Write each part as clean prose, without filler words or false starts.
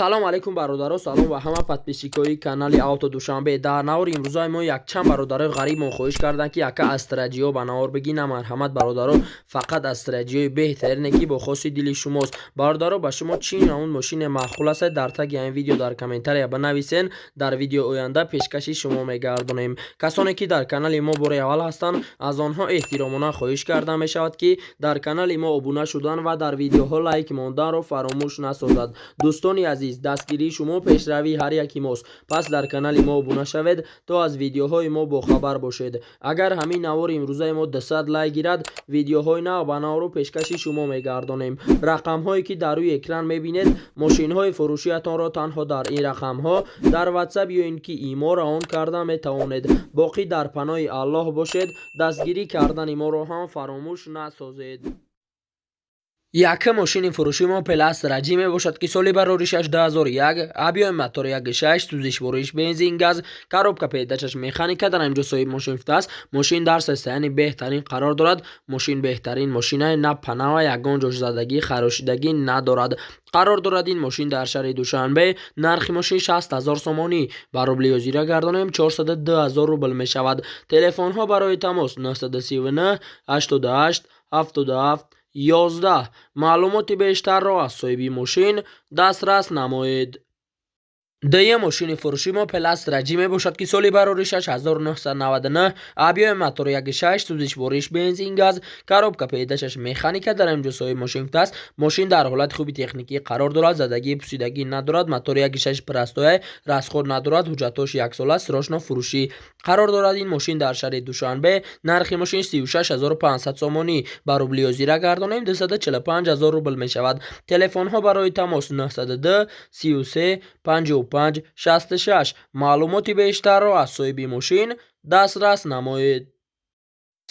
Салом алейкум, бародаро, салом ба ҳама подписчикои канали Авто Душанбе. Дар навори имрӯзаи мо якчанд бародарои ғарибмон хоҳиш карданд, ки яка Астра Ҷио ба навор бигина. Марҳамат, бародаро, фақат Астра Ҷиои беҳтарине, ки бо хоси дили шумост. Бародаро, ба шумо чӣ намуд мошине маъқул аст, дар таги ҳамин видео дар комментария банависен, дар видеои оянда пешкаши шумо мегардонем. Касоне ки дар канали мо бори аввал ҳастанд, аз онҳо эҳтиромона хоҳиш карда мешавад, ки дар канали мо обуна шудан ва дар видеоҳо лайк монданро фаромӯш насозад. Дӯстони азиз, дастгирии шумо пешравии ҳар яки мост, пас дар канали мо обуна шавед, то аз видеоҳои мо бохабар бошед. Агар ҳамин навори имрӯзаи мо 200 лайк гирад, видеоҳои нав ба навро пешкаши шумо мегардонем. Рақамҳое ки дар рӯи экран мебинед, мошинҳои фурӯшиятонро танҳо дар ин рақамҳо дар Ватсап ё ин ки Имо равон карда метавонед. Боқӣ дар паноҳи Аллоҳ бошед, дастгирӣ кардани моро ҳам фаромӯш насозед. Якум мошини фурӯши мо Опел Астра Ҷи мебошад, ки соли бароришаш 2001, объёми мотори 1,6, сӯзишвориш бензин, газ, коробка передачаш механика. Дар инҷо соҳиби мошин гуфтааст, мошин дар состоянии беҳтарин қарор дорад. Мошин беҳтарин мошинаи на панава, ягон ҷошзадагӣ, харошидагӣ надорад. Қарор дорад ин мошин дар шаҳри Душанбе. Нархи мошин 60 000 сомонӣ, ба рубли ҳозира гардонем, 402 000 рубл мешавад. Телефонҳо барои тамос 939 88 77 11. Маълумоти бештарро аз соҳиби мошин дастрас намоед. Дуюм мошини фурӯши мо Опел Астра Ҷи мебошад, ки соли бароришаш 1999, объёми мотори 1,6, сӯзишвориш бензин, газ, коробка передачаш механика. Дар инҷо соҳиби мошин гуфтааст, мошин дар ҳолати хуби техникӣ қарор дорад, задагӣ, пусидагӣ надорад, мотори 1,6 простой, расход надорад, ҳуҷҷатҳош яксола, срочно фурӯшӣ. Қарор дорад ин мошин дар шаҳри Душанбе. Нархи мошин 36 500 сомонӣ, ба рубли ҳозира гардонем, 245 000 рубл мешавад. Телефонҳо барои тамос 902 33 55 66. Маълумоти бештарро аз соҳиби мошин дастрас намоед.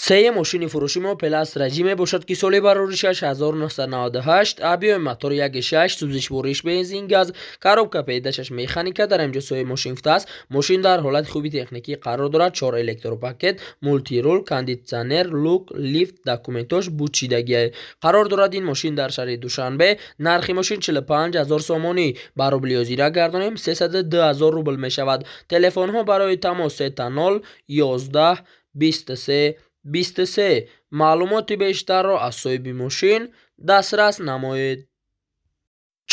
Сеюм мошини фурӯши мо Опел Астра Ҷи мебошад, ки соли бароришаш 1998, объёми мотори 1,6, сӯзишвориш бензин, газ, коробка передачаш механика. Дар инҷо соҳиби мошин гуфтааст, мошин дар ҳолати хуби техникӣ қарор дорад, чор электропакет, мультируль, кондитсионер, люк, лифт, документош бучидагия. Қарор дорад ин мошин дар шаҳри Душанбе. Нархи мошин 45 000 сомонӣ, ба рубли ҳозира гардонем, 302 000 рубл мешавад. Телефонҳо барои тамос 000 11 23 23. Маълумоти бештарро аз соҳиби мошин дастрас намоед.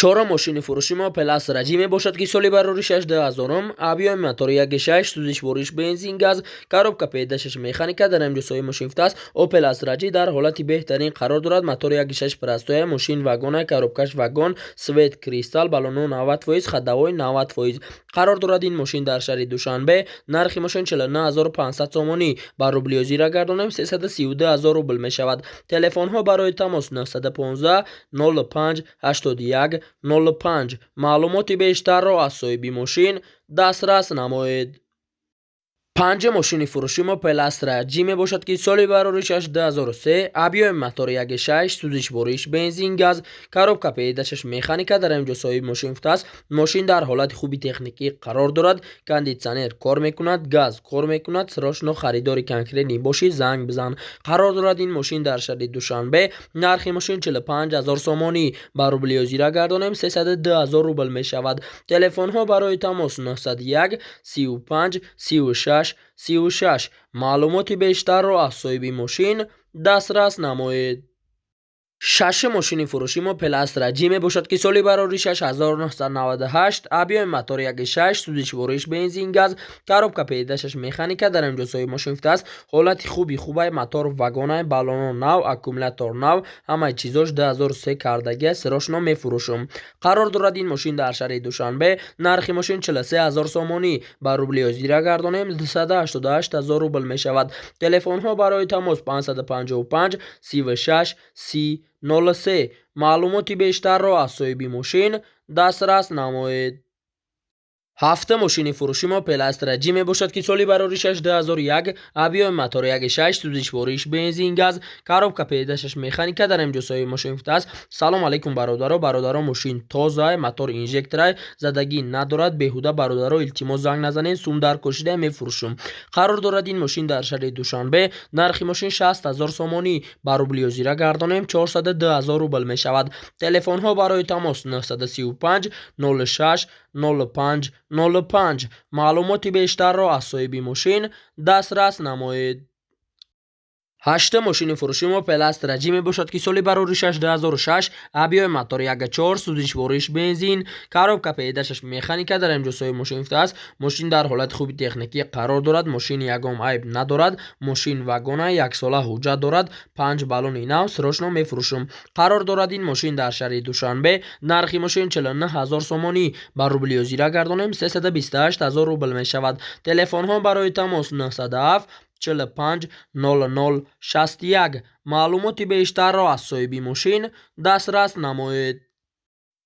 Чорум мошини фурӯши мо Опел Астра Ҷи мебошад, ки соли бароришаш 2000-ум, объёми мотори 1,6, сӯзишвориш бензин, газ, коробка передачаш механика. Дар инҷо соҳиби мошин гуфтааст, Опел Астра Ҷи дар ҳолати беҳтарин қарор дорад, мотори 1,6 простой, мошин вагона, коробкаш вагон, свет кристалл, баллоно 90%, ходовой 90%. Қарор дорад ин мошин дар шаҳри Душанбе. Нархи мошин 49 500 сомонӣ, ба рубли ҳозира гардонем, 332 000 рубл мешавад. Телефонҳо барои тамос 915 05 81 05. Маълумоти бештарро аз соҳиби мошин дастрас намоед. Панҷум мошини фурӯши мо Опел Астра Ҷи мебошад, ки соли бароришаш 2003, объёми мотори 1,6, сӯзишвориш бензин, газ, коробка передачаш механика. Дар инҷо соҳиби мошин гуфтааст, мошин дар ҳолати хуби техникӣ қарор дорад, кондитсионер кор мекунад, газ кор мекунад, срочно харидори конкретный бошӣ, занг бизан. Қарор дорад ин мошин дар шаҳри Душанбе. Нархи мошин 45 000 сомонӣ, ба рубли ҳозира гардонем, 302 000 рубл мешавад. Телефонҳо барои тамос 901 35 36 36. Маълумоти бештарро аз соҳиби мошин дастрас намоед. Шашум мошини фурӯши мо Опел Астра Ҷи мебошад, ки соли бароришаш 1998, объёми мотори 1,6, сӯзишвориш бензин, газ, коробка передачаш механика. Дар инҷо соҳиби мошин гуфтааст, ҳолати хуби хубай, мотор вагонай, баллоно нав, аккумулятор нав, ҳамаи чизош 2003 кардагия, срочно мефурӯшум. Қарор дорад ин мошин дар шаҳри Душанбе. Нархи мошин 43 000 сомонӣ, ба рубли ҳозира гардонем, 288 000 рубл мешавад. Телефонҳо барои тамос 555 36 30 03. Маълумоти бештарро аз соҳиби мошин дастрас намоед. Ҳафта мошини фурӯши мо Опел Астра Ҷи мебошад, ки соли бароришаш 2001, объёми мотор 1,6, сӯзишвориш бензин газ, коробка передачаш механика. Дар инҷо соҳиби мошин гуфтааст: «Салом алейкум, бародаро. Бародаро, мошин тоза, мотор инжекторай, задагӣ надорад. Беҳуда, бародаро, илтимос, занг назанед, сум дар кошида, мефурӯшум». Қарор дорад ин мошин дар шаҳри Душанбе. Нархи мошин 60 000 сомонӣ, ба рубли ҳозира гардонем, 402 000 рубл мешавад. Телефонҳо барои тамос 935 06 05 05. Маълумоти бештарро аз соҳиби мошин дастрас намоед. Ҳашта мошини фурӯши мо Опел Астра Ҷи мебошад, ки соли бароришаш 2006, объёми мотор 1,4, сӯзишвориш бензин, коробка передачаш механика. Дар инҷо соҳиби мошин гуфтааст: «Мошин дар ҳолати хуби техникӣ қарор дорад, мошин ягон айб надорад, мошин вагона, яксола ҳуҷҷат дорад, панҷ баллони нав, срочно мефурӯшум». Қарор дорад ин мошин дар шаҳри Душанбе. Нархи мошин 49 000 сомонӣ, ба рубли ҳозира гардонем, 328 000 рубл мешавад. Телефонҳо барои тамос 907 45 00 61. Маълумоти бештарро аз соҳиби мошин дастрас намоед.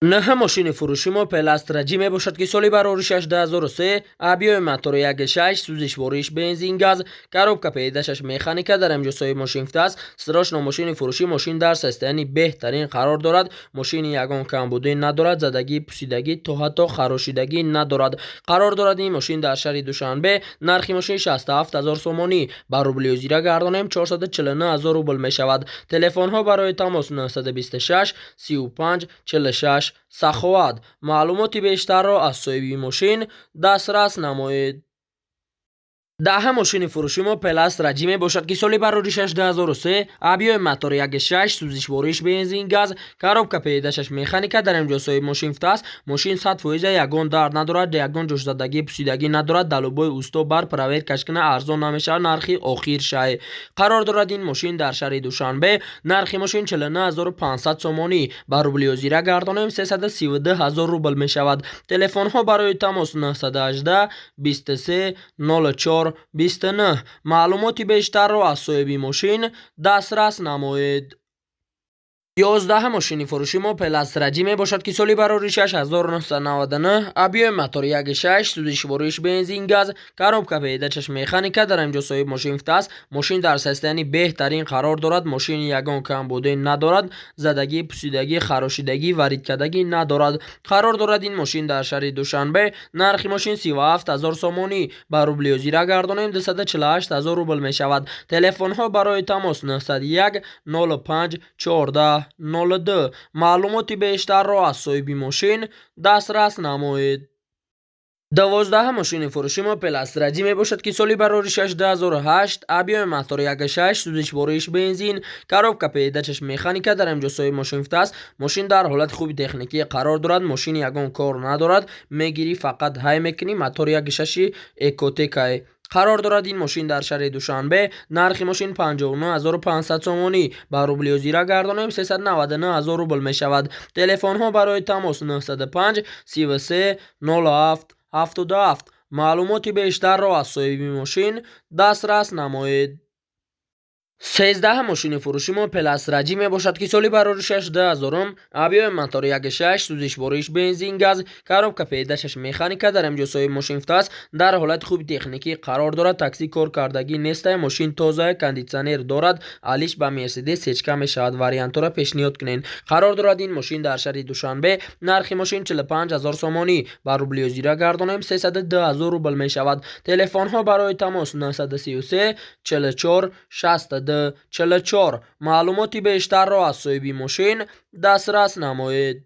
Ниҳ мошини фурӯши мо Опел Астра Ҷи мебошад, ки соли бароришаш 2003, объёми мотори 1,6, сӯзишвориш бензин газ, коробка передачаш механика. Дар инҷо соҳиби мошин гуфтааст: «Срочно мошини фурӯшӣ, мошин дар состоянии беҳтарин қарор дорад, мошини ягон камбудӣ надорад, задагӣ, пусидагӣ, то ҳатто харошидагӣ надорад». Қарор дорад ин мошин дар шаҳри Душанбе. Нархи мошин 67 000 сомонӣ, ба рубли ҳозира гардонем, 449 000 рубл мешавад. Телефонҳо барои тамос 926 35 46. Саховат. Маълумоти бештарро аз соҳиби мошин дастрас намоед. Даҳа мошини фурӯши мо Опел Астра Ҷи мебошад, ки соли бароришаш 2003, объёми мотори 1,6, сӯзишвориш бензин газ, коробка передачаш механика. Дар инҷо соҳиби мошин гуфтааст: «Мошин 100%, ягон дард надорад, ягон ҷошзадагӣ, пусидагӣ надорад. Да любой усто бар проверкаш кина, арзон намешавад, нархи охир шай». Қарор дорад ин мошин дар шаҳри Душанбе. Нархи мошин 49 500 сомонӣ, ба рубли ҳозира гардонем, 332 000 рубл мешавад. Телефонҳо барои тамос 918 23 04 29. Маълумоти бештарро аз соҳиби мошин дастрас намоед. 11 мошини фурӯши мо Опел Астра Ҷи мебошад, ки соли бароришаш 1999, объёми мотори 1,6, сӯзишвориш бензин газ, коробка передачаш механика. Дар инҷо соҳиби мошин гуфтааст: «Мошин дар состоянии беҳтарин қарор дорад, мошини ягон камбудӣ надорад, задагӣ, пусидагӣ, харошидагӣ, варидкардагӣ надорад». Қарор дорад ин мошин дар шаҳри Душанбе. Нархи мошин 37 000 сомонӣ, ба рубли ҳозира гардонем, 248 000 рубл мешавад. Телефонҳо барои тамос 901 05 14 02. Маълумоти бештарро аз соҳиби мошин дастрас намоед. 12 мошини фурӯши мо Опел Астра Ҷи мебошад, ки соли бароришаш 2008, объёми мотори 1,6, сӯзишвориш бензин, коробка передачаш механика. Дар инҷо соҳиби мошин гуфтааст: «Мошин дар ҳолати хуби техникӣ қарор дорад, мошин ягон кор надорад, мегирӣ, фақат ҳай мекунӣ, мотор 1,6 Экотекай». Қарор дорад ин мошин дар шаҳри Душанбе. Нархи мошин 59 500 сомонӣ, ба рубли ҳозира гардонем, 399 000 рубл мешавад. Телефонҳо барои тамос 905 33 07 77. Маълумоти бештарро аз соҳиби мошин дастрас намоед. 13 мошини фурӯши мо Опел Астра Ҷи мебошад, ки соли бароришаш 2000, объёми мотори 1,6, сӯзишвориш бензин газ, коробка передачаш механика. Дар инҷо соҳиби мошин гуфтааст: «Дар ҳолати хуби техникӣ қарор дорад, такси кор кардагӣ нестае, мошин тозае, кондитсионер дорад, алиш ба Мерседес сечка мешавад, вариантҳоро пешниҳод кунед». Қарор дорад ин мошин дар шаҳри Душанбе. Нархи мошин 45 000 сомонӣ, ба рубли ҳозира гардонем, 302 000 рубл мешавад. Телефонҳо барои тамос 933 44 62 44. Маълумоти бештарро аз соҳиби мошин дастрас намоед.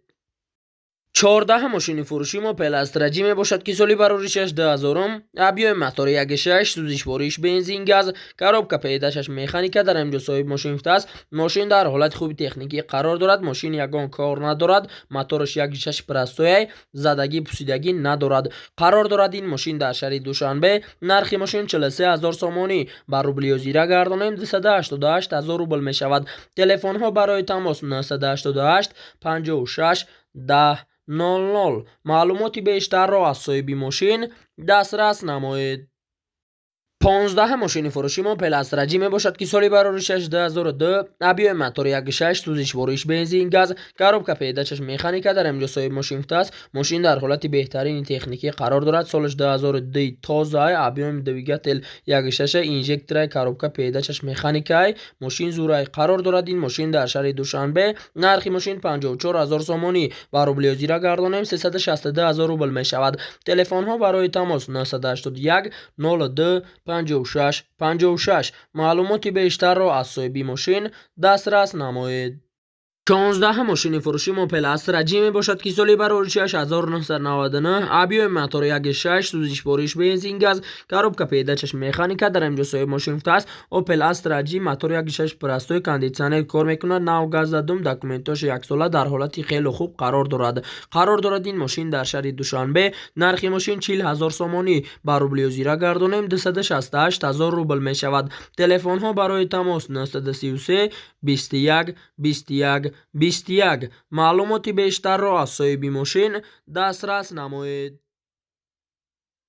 14 мошини фурӯши мо Опел Астра Ҷи мебошад, ки соли бароришаш 2000, объёми мотори 1,6, сӯзишвориш бензин газ, коробка передачаш механика. Дар инҷо соҳиби мошин гуфтааст: «Мошин дар ҳолати хуби техникӣ қарор дорад, мошин ягон кор надорад, мотораш 1,6 простояй, задагӣ, пусидагӣ надорад». Қарор дорад ин мошин дар шаҳри Душанбе. Нархи мошин 43 000 сомонӣ, ба рубли ҳозира гардонем, 288 000 рубл мешавад. Телефонҳо барои тамос 988 56 10 00. Маълумоти бештарро аз соҳиби мошин дастрас намоед. 15-ум мошини фурӯши мо Опел Астра Ҷи мебошад, ки соли бароришаш 2002, объёми мотори 1,6, сӯзишвориш бензин, газ, коробка передачаш механика. Дар инҷо соҳиби мошин гуфтааст, мошин дар ҳолати беҳтарини техникӣ қарор дорад. Солаш 2002, тоза, объёми двигатель 1,6, инжекторай, коробка передачаш механикай. Мошин зурай қарор дорад. Ин мошин дар шаҳри Душанбе. Нархи мошин 54 ҳазор сомонӣ, ба рубли ҳозира гардонем, 362 ҳазор рубл мешавад. Телефонҳо барои тамос 981 02 56 56. Маълумоти бештарро аз соҳиби мошин дастрас намоед. 16-ум мошини фурӯши мо Опел Астра Ҷи мебошад, ки соли бароришаш 1999, объёми мотори 1,6, сӯзишвориш бензин, газ, коробка передачаш механика. Дар инҷо соҳиби мошин гуфтааст, Опел Астра Ҷи мотор 1,6, простой, кондитсионер кор мекунад, нав газ задум, документош яксола, дар ҳолати хеле хуб қарор дорад. Ин мошин дар шаҳри Душанбе. Нархи мошин 40 ҳазор сомонӣ, ба рубли ҳозира гардонем, 268 ҳазор рубл мешавад. Телефонҳо барои тамос 933 21 21 21. Маълумоти бештарро аз соҳиби мошин дастрас намоед.